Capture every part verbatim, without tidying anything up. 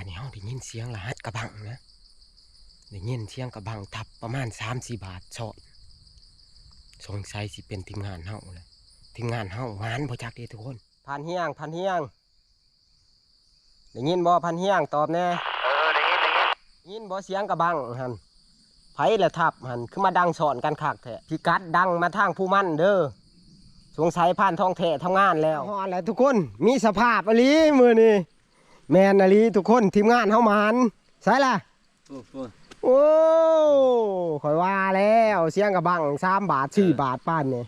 นี่เฮาได้ยินเสียงรหัสกะบังนะ ได้ยินเสียงกะบังทับประมาณสามสี่บาทซ้อน สงสัยสิเป็นทีมงานเฮาแหละ ทีมงานเฮาหมานบ่จักเด้ทุกคน พันเฮียง พันเฮียง ได้ยินบ่ พันเฮียง ตอบแหน่ เออ ได้ยิน ได้ยิน ยินบ่เสียงกะบังหั่น ไผละทับหั่น คือมาดังซ้อนกันคักแท้ พิกัดดังมาทางภูมันเด้อ สงสัยพานทองแท้ทำงานแล้ว ฮอดแล้วทุกคน มีสภาพอีหลีมื้อนี้ แม่นอีหลีทุกคน ทีมงานเฮาหมาน ใส่ล่ะ โอ้โห โอ้ ข้อยว่าแล้ว เสียงกะบังสามบาท สี่บาทปานนี้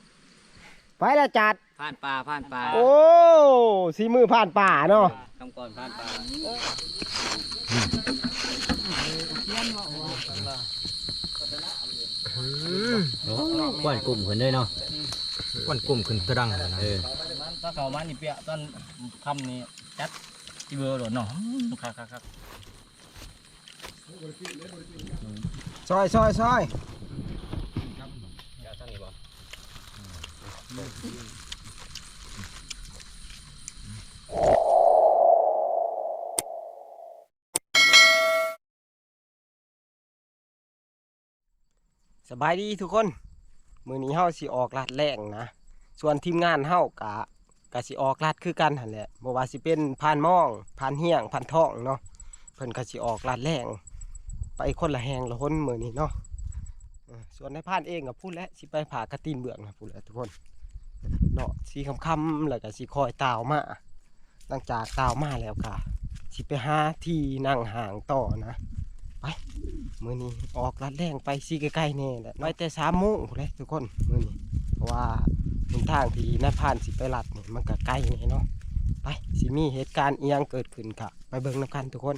ไปละจัด ผ่านป่า ผ่านป่า โอ้ สีมือผ่านป่าเนาะ คำก่อนผ่านป่า อืม โอ้ ควันกลุ่มขึ้นเลยเนาะ ควันกลุ่มขึ้นตะดังเลยนะ เออ ถ้าเข้ามานี่เปียะ ตอนค่ำนี่จัดที่เบอร์โลดเนาะ อืม คักๆๆ ซอย ซอย ซอย สบายดีทุกคน มื้อนี้เฮาสิออกลัดแล่งนะ ส่วนทีมงานเฮากะ กะสิออกลัดคือกันหั่นแหละ บ่ว่าสิเป็นพานมอง พานเฮียง พานทองเนาะ เพิ่นกะสิออกลัดแล่ง ไปคนละแห่งละหนมื้อนี้เนาะ เออ ส่วนนายพานเองกะพู้นแหละ สิไปผากะตีนเบื้องนะพู้นแหละทุกคน เลาะสีค่ำๆ แล้วกะสิค่อยต่าวมา หลังจากต่าวมาแล้วกะสิไปหาที่นั่งห้างต่อนะ ไป มื้อนี้ออกลัดแล่งไปสีใกล้ๆ แหน่แหละ ไปแต่สามโมงพู้นแหละทุกคน มื้อนี้ เพราะว่าหนทางที่นายพานสิไปลัดนี่มันกะไกลแหน่เนาะ ไป สิมีเหตุการณ์อิหยังเกิดขึ้นกะไปเบิ่งนำกันทุกคน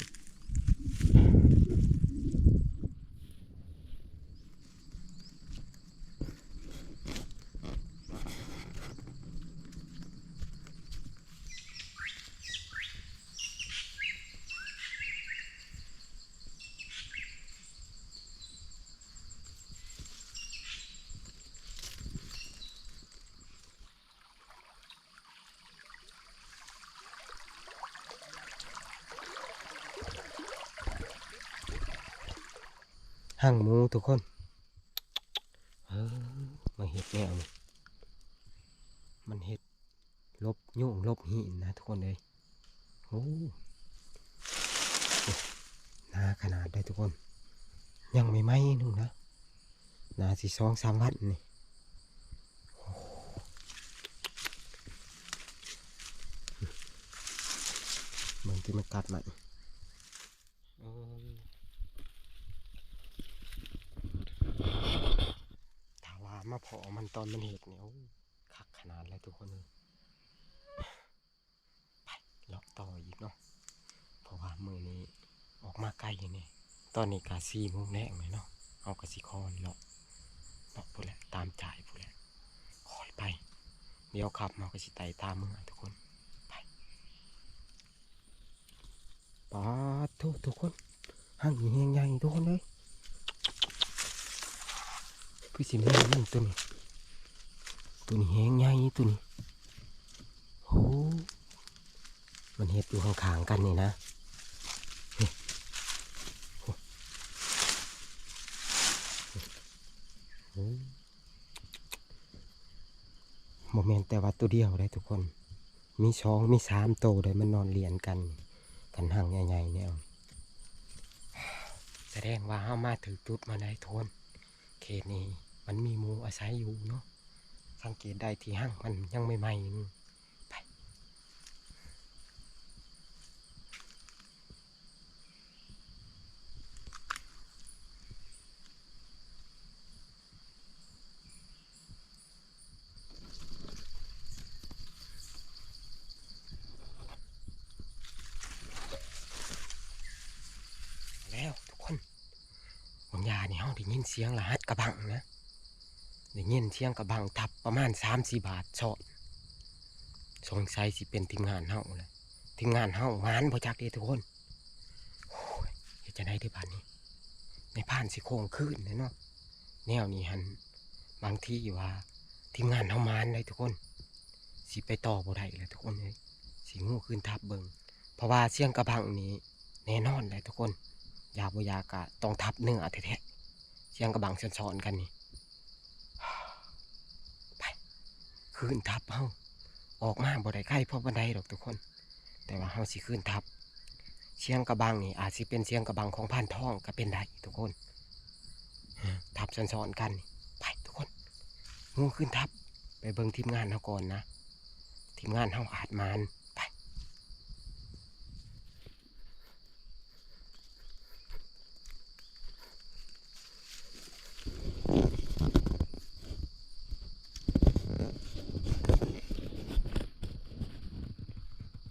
ห้างหมูทุกคน เออ มาเฮ็ดแนวนี้ มันเฮ็ดหลบยุงหลบหินนะทุกคนเอ้ย โอ้ หนาขนาดได้ทุกคน ยังใหม่ๆ นึงนะ น่าสิสองสามวันนี่ โอ้ เบิ่งที่มันกัดมัน เออ ถ้าว่ามาพ้อมันตอนมันเฮ็ดนี่ โอ้ คักขนาดเลยทุกคนเอ้ย ไป เลาะต่ออีกเนาะ เพราะว่ามื้อนี้ออกมาไกลนี่ ตอนนี้กะสี่โมงแลงเลยเนาะ เฮากะสิค่อยเลาะ เลาะพู้นแหละ ตามจ่ายพู้นแหละ ค่อยไป เดี๋ยวค่ำเฮากะสิไต่ตามเมือทุกคน ไป ป๊าดโธ่ทุกคน ห้างนี้แฮงใหญ่ทุกคนเอ้ย คือสิแม่นมันตัวนี้ ตัวนี้แฮงใหญ่ตัวนี้ โอ้ มันเฮ็ดอยู่ข้างๆ กันนี่นะ นี่ โอ้ โอ้ บ่แม่นแต่ว่าตัวเดียวได้ทุกคน มีสอง มีสามโตได้มันนอนเลียนกัน คันห้างใหญ่ๆ เนี่ย แสดงว่าเฮามาถืกจุดมาได้ทุกคน เขตนี้มันมีหมูอาศัยอยู่เนาะ สังเกตได้ที่ห้างมันยังใหม่ๆ นี่ ไป แล้วทุกคน บางยานี่เฮาได้ยินเสียงรหัสกะบังนะ ได้ยินเสียงกะบังทับประมาณสามสี่บาทซ้อน สงสัยสิเป็นทีมงานเฮาแหละ ทีมงานเฮาหมานบ่จักเด้ทุกคน โอ้ย เฮ็ดจั่งใดเด้บาดนี้ นายพรานสิโค้งคืนแหละเนาะ แนวนี้หั่น บางทีว่าทีมงานเฮาหมานได้ทุกคน สิไปต่อบ่ได้แล้วทุกคนเอ้ย สิงูคืนทับเบิ่ง เพราะว่าเสียงกะบังนี่ แน่นอนเลยทุกคน อยากบ่อยากก็ต้องทับเนื้อแท้ๆ เสียงกะบังซ้อนๆกันนี่ ไป คืนทับเฮา ออกมาบ่ได้ไกลพอปานใดดอกทุกคน แต่ว่าเฮาสิคืนทับ เสียงกะบังนี่อาจสิเป็นเสียงกะบังของพานทองก็เป็นได้ทุกคน ทับซ้อนๆกันนี่ ไปทุกคน ฮู้คืนทับ ไปเบิ่งทีมงานเฮาก่อนนะ ทีมงานเฮาอาจหมาน ไป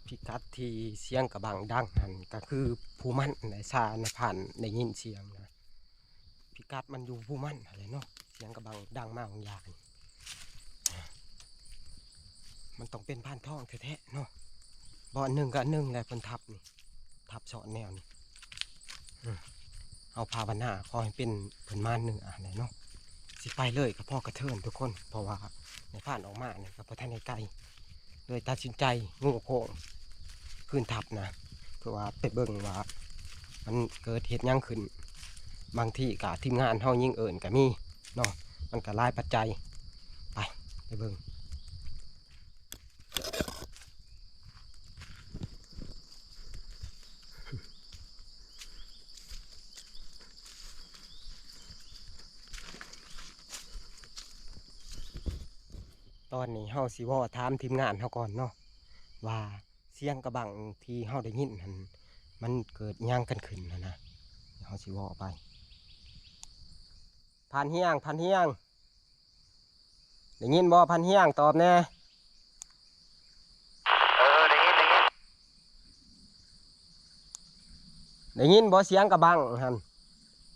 พิกัดที่เสียงกะบังดังหั้นก็คือภูมัน ในซาในพานได้ยินเสียงนะ พิกัดมันอยู่ภูมันหั้นแหละเนาะ เสียงกะบังดังมาบางอย่างนี่ มันต้องเป็นพานทองแท้ๆเนาะ บ่อันหนึ่งก็อันหนึ่งแหละเพิ่นทับนี่ ทับซ้อนแนวนี่ อืม เอาภาวนาขอให้เป็นเพิ่นหมานเนื้อแหละเนาะ สิไปเลยก็พอกระเทินทุกคน เพราะว่านายพรานออกมานี่ก็บ่ทันได้ไกล เลยตัดสินใจโง่โพงคืนทับนะ เพื่อว่าไปเบิ่งว่ามันเกิดเหตุหยังขึ้น บางทีก็ทีมงานเฮายิงเอิ้นก็มีเนาะ มันก็หลายปัจจัย ไป ไปเบิ่ง ตอนนี้เฮาสิเว้าถามทีมงานเฮาก่อนเนาะ ว่าเสียงกะบังที่เฮาได้ยินหั้น มันเกิดหยังกันขึ้นหั้นนะ เฮาสิเว้าไป พรานเฮียง พรานเฮียง ได้ยินบ่ พรานเฮียง ตอบแหน่ เออ ได้ยิน ได้ยิน ได้ยินบ่เสียงกะบังหั้น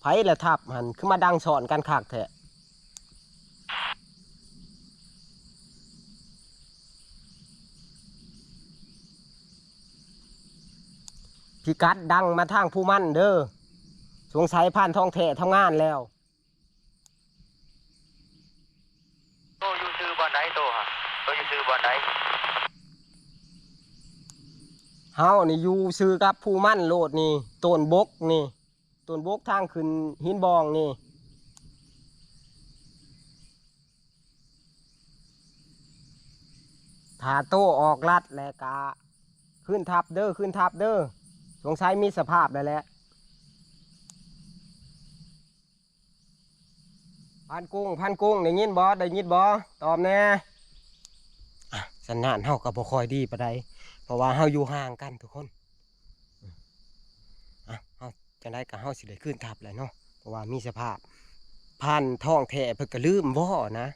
ไผละทับหั้น คือมาดังซ้อนกันคักแท้ พิกัดดังมาทางภูมันเด้อ สงสัยพรานทองแท้ทำงานแล้ว โตอยู่ซื่อบ่อนใดโตฮะ โตอยู่ซื่อบ่อนใด เฮานี่อยู่ซื่อกับภูมันโลดนี่ ต้นบกนี่ ต้นบกทางขึ้นหินบองนี่ ถ้าโตออกลัดแล้วกะ คืนทับเด้อ คืนทับเด้อ สงสัยมีสภาพแล้วแหละ พรานกุ้ง พรานกุ้ง ได้ยินบ่ ได้ยินบ่ ตอบแหน่ อ่ะ สัญญาณเฮาก็บ่ค่อยดีปานใด เพราะว่าเฮาอยู่ห่างกันทุกคน อ่ะ เฮาจั่งใดก็เฮาสิได้คืนทับแหละเนาะ เพราะว่ามีสภาพ พรานทองแท้เพิ่นก็ลืมเว้านะ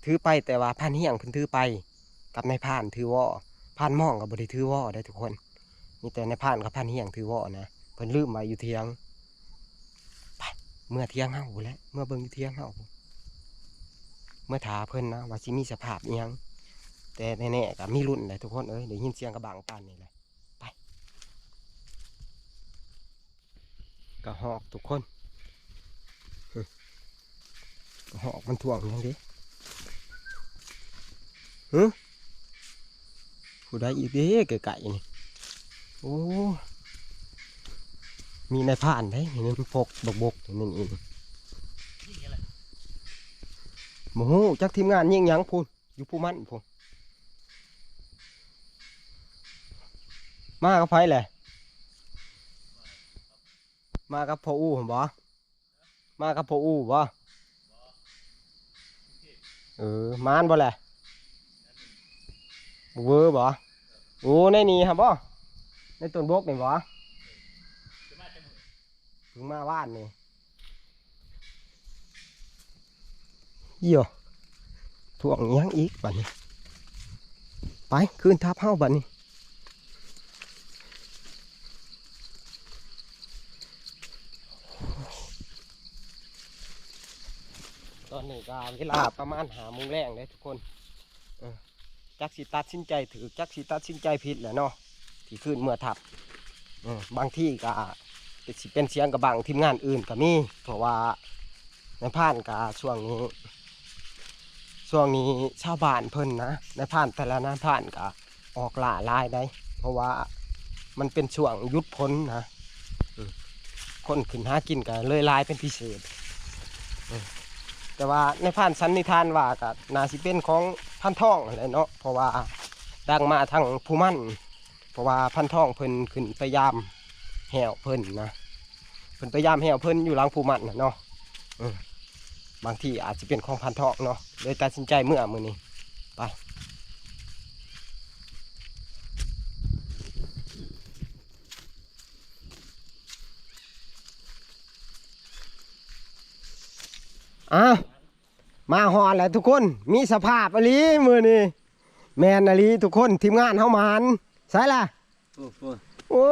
ถือไปแต่ว่าพรานเฮียงเพิ่นถือไป กับนายพรานถือเว้า พรานมองก็บ่ได้ถือเว้าเด้อทุกคน มีแต่นายพรานกับพรานเฮียงถือเว้านะ เพิ่นลืมไว้อยู่เถียง ไป เมือเถียงเฮาพู้นแหละ เมือเบิ่งอยู่เถียงเฮาพู้น เมือถาเพิ่นนะว่าสิมีสภาพอิหยัง แต่แน่ๆก็มีลุ้นแหละทุกคนเอ้ย ได้ยินเสียงกะบังปานนี้แหละ ไป กะฮอกทุกคน กะฮอกมันท่วงหยังเด้ หึ ผู้ใดอีกเด้ ไกลๆนี่ โอ้ มีนายพรานเด้ นี่มันพกบกๆนี่ นี่ นี่ บ่ฮู้จักทีมงานยิงหยังพู้น อยู่ภูมันพู้น มากับไผแหละ มากับพ่ออู้หั่นบ่ มากับพ่ออู้บ่ เออ หมานบ่แหละ บ่เวอบ่ โอ้ ในนี่หั่นบ่ ในต้นบกนี่บ่ เพิ่งมาวานนี่ เหี่ยว ท่วงอิหยังอีกบัดนี้ ไป คืนทับเฮาบัดนี้ ตอนนี้ก็เวลาประมาณห้าโมงแลงเด้ทุกคน เออ จักสิตัดสินใจถืก จักสิตัดสินใจผิดแหละเนาะ ที่คืนเมือทับ เออ บางทีก็สิเป็นเสียงกะบังทีมงานอื่นก็มี เพราะว่านายพรานก็ช่วงนี้ ช่วงนี้ชาวบ้านเพิ่นนะ นายพรานแต่ละนายพรานก็ออกล่าหลายได้ เพราะว่ามันเป็นช่วงหยุดฝนนะ คนขึ้นหากินก็เลยหลายเป็นพิเศษ เออ แต่ว่านายพรานสันนิษฐานว่าก็น่าสิเป็นของพรานทองนั่นแหละเนาะ เพราะว่าดังมาทางภูมัน เพราะว่าพรานทองเพิ่นขึ้นไปยามแห้วเพิ่นนะ เพิ่นไปยามแห้วเพิ่นอยู่หลังภูมันน่ะเนาะ เออ บางทีอาจสิเป็นของพรานทองเนาะ เลยตัดสินใจเมือมื้อนี้ ไป อ้าว มาฮอดแล้วทุกคน มีสภาพอีหลีมื้อนี้ แม่นอีหลีทุกคน ทีมงานเฮาหมาน ใส่ล่ะ โอ้โห โอ้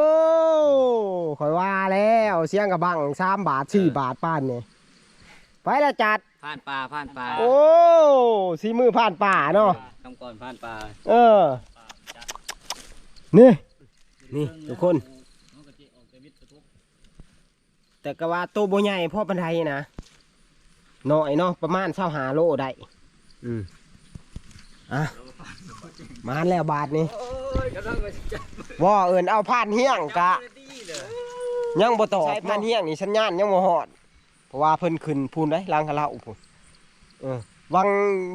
ข้อยว่าแล้ว เสียงกะบัง สามบาท สี่ เออ บาทปานนี้ ไปละจัด พรานป่า พรานป่า โอ้ สีมือพรานป่าเนาะ คำกรพรานป่า เออ นี่ นี่ทุกคน แต่ก็ว่าโตบ่ใหญ่พอปานใดนะ น้อยเนาะ ประมาณซาวห้าโลได้ อืม อ่ะ หมานแล้วบาดนี้ โอ้ย กำลังมาจับ ว่าเอิ้นเอาพรานเฮียงกะ ยังบ่ตอบ ใช่ พรานเฮียงนี่สัญญาณยังบ่ฮอด เพราะว่าเพิ่นขึ้นพู้นเด้ หลังคาราโอเกะพู้น เออ วัง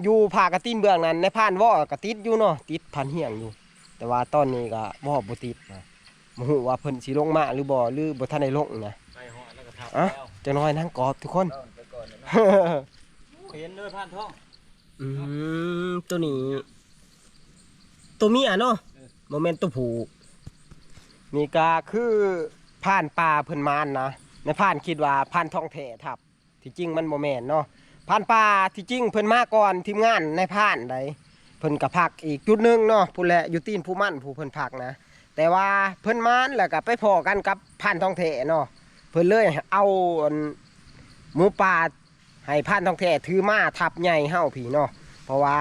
อยู่ผากระตีนเบื้องนั้น นายพรานว่อกะติดอยู่เนาะ ติดพรานเฮียงอยู่ แต่ว่าตอนนี้กะว่อบ่ติดนะ บ่ฮู้ว่าเพิ่นสิลงมาหรือบ่ หรือบ่ทันได้ลงนะ ไปฮอดแล้วก็ทับ อ่ะ แล้ว จักหน่อยนางกอบทุกคน เออ ไปก่อนนะ เห็นเด้อพรานทอง อืม ตัวนี้ ตัวเมียเนาะ เออ บ่แม่นตัวผู้ นี่ก็คือพรานป่าเพิ่นหมานนะ นายพรานคิดว่าพรานทองแท้ทับ ที่จริงมันบ่แม่นเนาะ พรานป่าที่จริงเพิ่นมาก่อนทีมงานนายพรานใด เพิ่นก็พักอีกจุดหนึ่งเนาะ พู้นแหละ อยู่ตีนภูมันพู้นเพิ่นพักนะ แต่ว่าเพิ่นหมานแล้วก็ไปพ้อกันกับพรานทองแท้เนาะ เพิ่นเลยเอาอันหมูป่า ให้พรานทองแท้ถือมาทับใหญ่เฮาพี้เนาะ เพราะว่า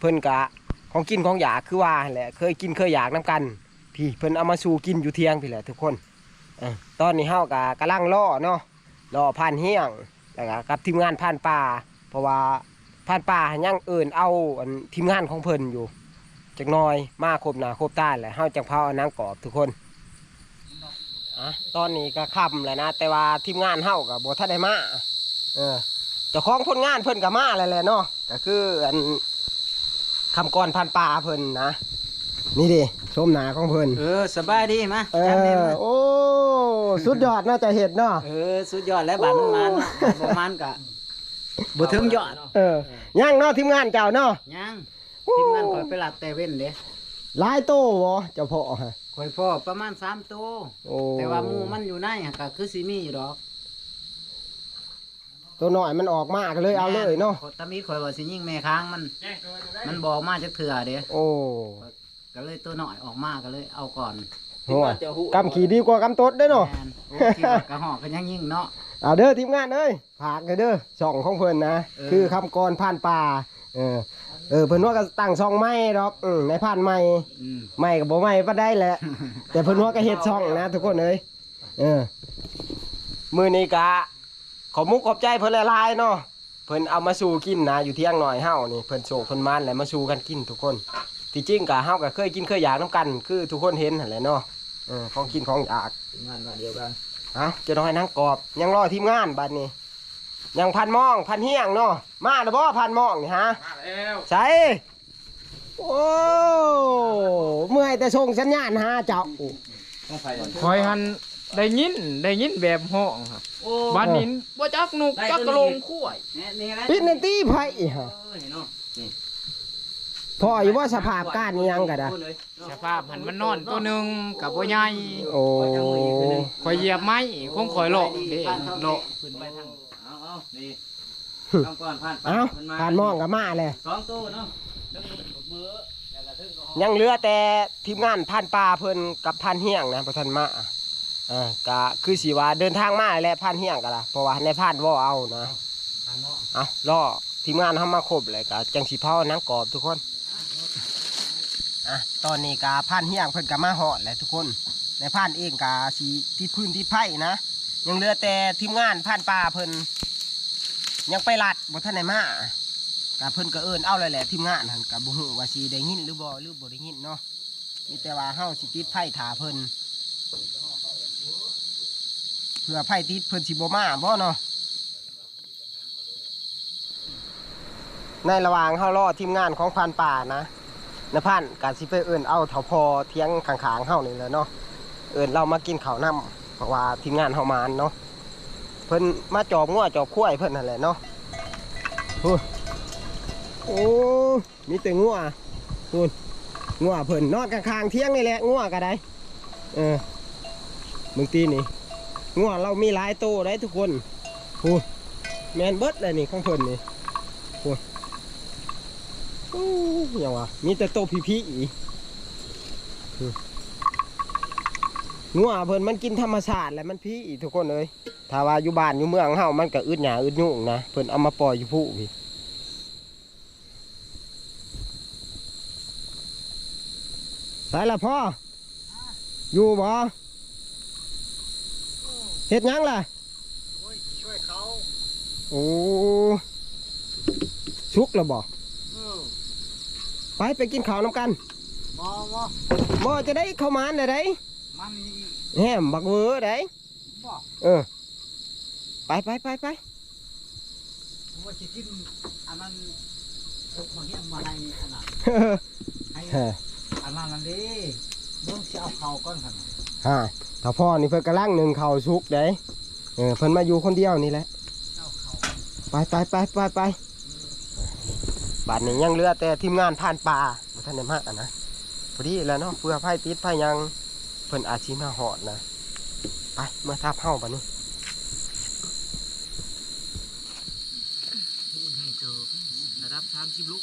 เพิ่นกะของกินของอยากคือว่าหั่นแหละ เคยกินเคยอยากนำกัน พี้เพิ่นเอามาสู่กินอยู่เถียงพี้แหละทุกคน เออ ตอนนี้เฮากะกำลังรอเนาะ รอพรานเฮียง แล้วกะกับทีมงานพรานป่า เพราะว่าพรานป่ายังเอิ้นเอาอันทีมงานของเพิ่นอยู่ จักหน่อยมาครบหน้าครบตาแล้ว เฮาจั่งเผาเอาหนังกรอบทุกคน อ่ะ ตอนนี้ก็ค่ำแล้วนะ แต่ว่าทีมงานเฮาก็บ่ทันได้มา เออ เจ้าของผลงานเพิ่นก็มาแล้วแหละเนาะ ก็คืออันคำกรพรานป่าเพิ่นนะ นี่เด้ ชมหน้าของเพิ่น เออ สบายดี มา เออ จับแม่มา โอ้ สุดยอดเนาะ เจ้าเฮ็ดเนาะ เออ สุดยอดแล้ว บาดมันหมานเนาะ บาดบ่หมานก็บ่ถึงยอด เออ ยังเนาะ ทีมงานเจ้าเนาะ ยัง โอ้ ทีมงานข้อยไปลัดแต่เว้นเด้ หลายโตบ่เจ้าพ่อฮะ ข้อยพ้อประมาณสามโต โอ้ แต่ว่าหมู่มันอยู่ในหั่นก็คือสิมีอยู่ดอก ตัวน้อยมันออกมาก็เลยเอาเลยเนาะ แม่น ตามิดข้อยว่าสิยิงแม่ค้างมัน มันบ่ออกมาจักเทื่อเด้ โอ้ ก็เลยตัวน้อยออกมาก็เลยเอาก่อน โอ้ย กำขี้ดีกว่ากำตดเด้อเนาะ แม่น โอ้ คิดว่ากระหอกก็ยังยิงเนาะ เอาเด้อทีมงานเอ้ย ฝากเด้อ ช่องของเพิ่นนะ เออ คือคำกรพรานป่า เออ เออ เพิ่นว่าก็ตั้งช่องใหม่ดอก อืม นายพรานใหม่ อืม ใหม่ก็บ่ใหม่ปานใดแหละ แต่เพิ่นว่าก็เฮ็ดช่องนะทุกคนเอ้ย เออ มื้อนี้กะขอบมุกขอบใจเพิ่นหลายๆเนาะ เพิ่นเอามาสู่กินนะ อยู่เถียงน้อยเฮานี่ เพิ่นโชคเพิ่นหมานแล้วมาสู่กันกินทุกคน ที่จริงกะเฮาก็เคยกินเคยอยากนำกัน คือทุกคนเห็นหั่นแหละเนาะ เออ ของกินของอยาก ทีมงานบ้านเดียวกัน เอ้า เจ้าน้อยนางกอบ ยังรอทีมงานบัดนี้ ยังพรานมอง พรานเฮียงเนาะ มาแล้วบ่พรานมองนี่ฮะ มาแล้ว ใส่ โอ้ เมื่อยแต่ส่งสัญญาณหาเจ้า ของไผ ข้อยหันได้ยิน ได้ยินแบบฮ้องครับ โอ้ บัดนี้บ่จักนกจักกระโลงควาย นี่ นี่แหละ ปิดในตี้ไผฮะ เออ นี่เนาะ นี่ พ่ออยู่ว่าสภาพการอิหยังก็ได้ สภาพหันมันนอนตัวหนึ่งกับบ่ใหญ่ โอ้ ข้อยเหยียบไม้ของข้อยเลาะเด้ เลาะ ขึ้นไปทาง เอา เอา นี่ ต้องก่อนพรานป่า เอ้า มันมา พรานมองก็มาเลย สองตัวเนาะ ยังเหลือแต่ทีมงานพรานป่าเพิ่นกับพรานเฮียงนะ บ่ทันมา เออ ก็คือสิว่าเดินทางมาแหละพรานเฮียงก็ล่ะ เพราะว่านายพรานว่อเอานะ พรานมอง เอา รอทีมงานเฮามาครบเลยก็จั่งสิเผาหนังกรอบทุกคน อ่ะ ตอนนี้ก็พรานเฮียงเพิ่นก็มาฮอดแล้วทุกคน นายพรานเองก็สิติดพื้นติดไฟนะ ยังเหลือแต่ทีมงานพรานป่าเพิ่น ยังไปลัดบ่ทันได้มา ก็เพิ่นก็เอิ้นเอาแล้วแหละ ทีมงานหั่น ก็บ่ฮู้ว่าสิได้ยินหรือบ่ หรือบ่ได้ยินเนาะ มีแต่ว่าเฮาสิติดไฟถ่าเพิ่น เผื่อไผติดเพิ่นสิบ่มาบ่เนาะ ในระหว่างเฮารอทีมงานของพรานป่านะ นายพรานก็สิไปเอิ้นเอาเฒ่าพ่อเถียงข้างๆเฮานี่แหละเนาะ เอิ้นลาวมากินข้าวนำ เพราะว่าทีมงานเฮาหมานเนาะ เพิ่นมาจอบงัวจอบควายเพิ่นนั่นแหละเนาะ โอ้ โอ้ มีแต่งัว พู้น งัวเพิ่นนอนข้างๆเถียงนี่แหละ งัวก็ได้ เออ เบิ่งตีนี่ งัวลาวมีหลายโตได้ทุกคน พู้น แม่นเบิดเลยนี่ของเพิ่นนี่ พู้น อู้ หยังวะ มีแต่โตพีพีอีก อืม งัวเพิ่นมันกินธรรมชาติแหละ มันพีอีกทุกคนเอ้ย ถ้าว่าอยู่บ้านอยู่เมืองเฮามันก็อึดหญ้าอึดยุงนะ เพิ่นเอามาปล่อยอยู่ภูพี ใส่ละพ่อ อยู่บ่ เฮ็ดหยังล่ะ โอ้ย ช่วยเขา โอ้ สุกแล้วบ่ เออ ไป ไปกินข้าวนำกัน บ่ บ่ บ่ จะได้ข้าวหมานได้ได มันนี่ แหม บักเวอได้ บ่ เออ ไป ไป ไป ไป ว่าสิกินอันนั้น พกมาเฮียนมาให้อันนั้น ให้ ฮะ อันนั้นนั่นเด้ เบิ่งสิเอาเข้าก่อนหั่น ฮะ ถ้าพ่อนี่เพิ่นกำลังนึ่งข้าวสุกได้ เออ เพิ่นมาอยู่คนเดียวนี่แหละ เอาเข้า ไป ไป ไป ไป ไป บัดนี้ยังเหลือแต่ทีมงานพรานป่า บ่ทันได้มาอะนะ พอดีแล้วเนาะ เผื่อไผติดไผหยัง เพิ่นอาจสิมาฮอดนะ ไป เมือทับเฮาบัดนี้ ระดับสามสิบลูก